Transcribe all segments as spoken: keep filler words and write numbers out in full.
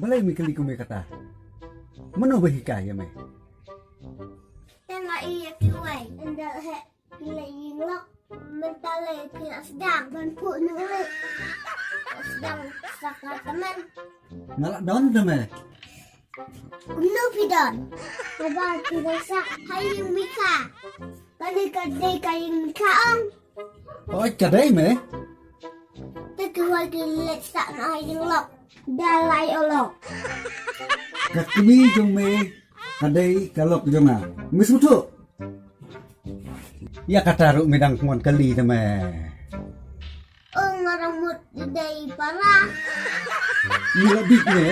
Balei me kylli kum me kata? Mano ba hikai ïa me? Tang ai ïa kiwei. Ynda heh phi leh ïing lok. Mynta lei phi la sdang ban phuh nongri. Sdang sa ka tymmen. Nga la don te me. Kumno phi don? Haba phi don sa ha ïing mika. Kane ka dei ka ïing mika ong. Oi, ka dei me. Te kiwei ki leit sah na ha ïing lok. Da lai o lok. Ka kmie jong me ka dei ka lok jong nga. Me sngewthuh? Ïa kata ruh me dang mon kali te me. Ong nga dang mut dei para. Ïa la bit me.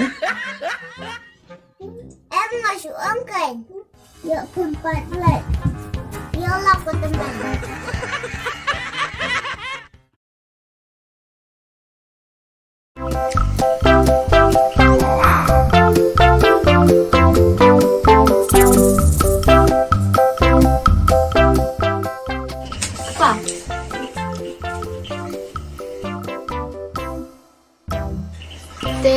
Em nga shu ong kein. Ïa pun pat leit. Ïa la ko te me. Kpa. Te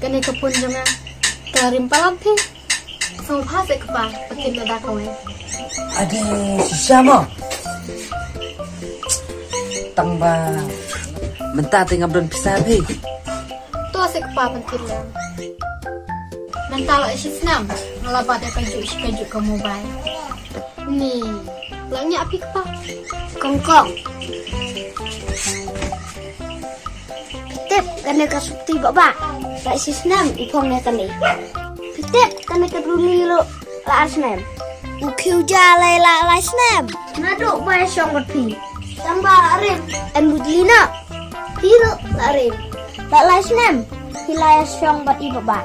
kane ka phone jong nga ka ring palat phi. Sngewbha seh kpa, ba kin lada kawei. Ade, shisha mo. Tang ba mynta te ngam don pisa phi. To seh kpa ban kin lada. Mynta la shi snem nga la bat ïa kajuh shi kajuh ka mobile. Ni la ngiah phi kpa. Kong kong. Phi tip kane ka sopti baba. La shi snem i phong ïa kane. Phi tip kane ka druni ruh la ar snem. U khiew ja la la lai snem. Naduh ba ïa shong bad phi. Tang ba la rim. Em bujli na. Phi ruh la rim. La lai snem. Phi la ïa shong bad i baba.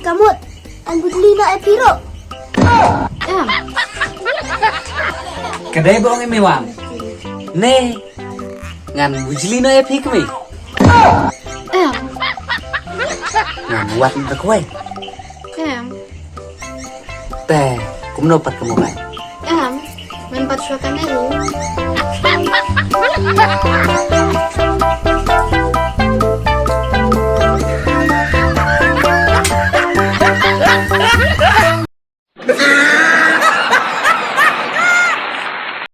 Ka mut. Em bujli na ïa phi ruh. Em. Ka dei ba ong i Mewam. Ne. Ngan bujli na ïa phi kmie. Em. Ngan wad na kawei. Em. Te kumno pat ka mobile? Em. Men pat shuwa kane ruh.